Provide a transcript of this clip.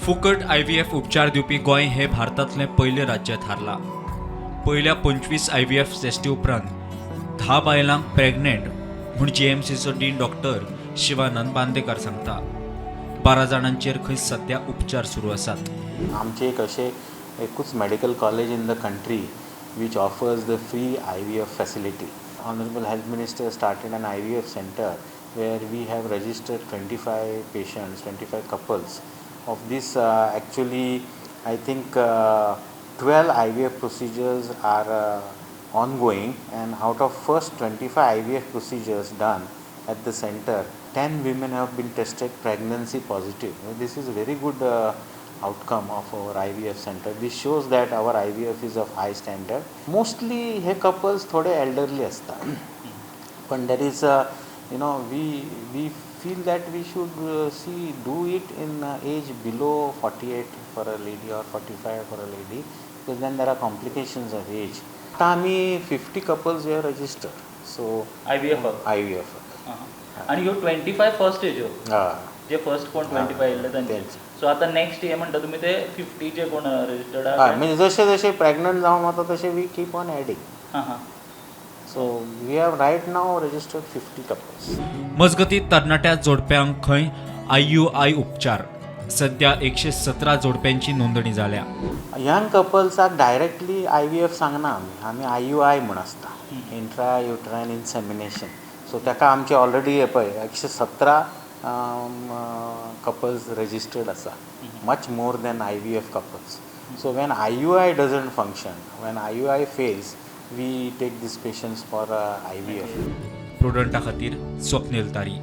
फुकट आयव्हीएफ उपचार दिवपी गोंय हे भारतांतलें पयलें राज्य थारलां. पयल्या 25 आयव्हीएफ टेस्टी उपरांत 10 बायलांक प्रेग्नेंट म्हूण जीएमसीचो डीन डॉक्टर शिवानंद बांदेकर सांगता. 12 जाणांचेर खंय सद्या उपचार सुरू आसात. आमचे एक अशें एकूच medical college in the country which offers the free IVF facility. Honourable Health Minister started an IVF center where we have registered 25 patients, 25 couples. Of this, actually, I think 12 IVF procedures are ongoing, and out of first 25 IVF procedures done at the center, 10 women have been tested pregnancy positive. This is a very good outcome of our IVF center. This shows that our IVF is of high standard. Mostly hey couples थोडे elderly असतात, पण there is a you know we feel that we should see do it in age below 48 for a lady or 45 for a lady, because then there are complications of age. आता आमी 50 couples we have registered, so I V F. IVF. आणि ह्यो 25 first एज्यो हय. जे first कोण 25 येयल्ले तांचे? तेंचे. So आतां नेक्स्ट हे म्हणटा तुमी ते 50 जे कोण रजिस्टर्ड हय. आहा? म्हणजे जशे जशे प्रेग्नंट जावन वता तशे we keep on adding. हां हां So we have right now registered 50 couples. मजगतीं, तरणाट्या जोडप्यांक खंय आययूआय उपचार. सध्या 117 जोडप्यांची नोंदणी जाल्या. यंग कपल्साक डायरेक्टली आयव्हीएफ सांगना आमी. आमी आययूआय म्हूण आसता, इंट्रा युट्रायन इन्सेमिनेशन. सो ताका आमचे ऑलरेडी हे पळय 117 कपल्स रजिस्टर्ड आसा, much more than IVF couples. So when IUI doesn't function, when IUI fails, we take these patients for IVF. प्रुडंटा खातीर स्वप्नील तारी.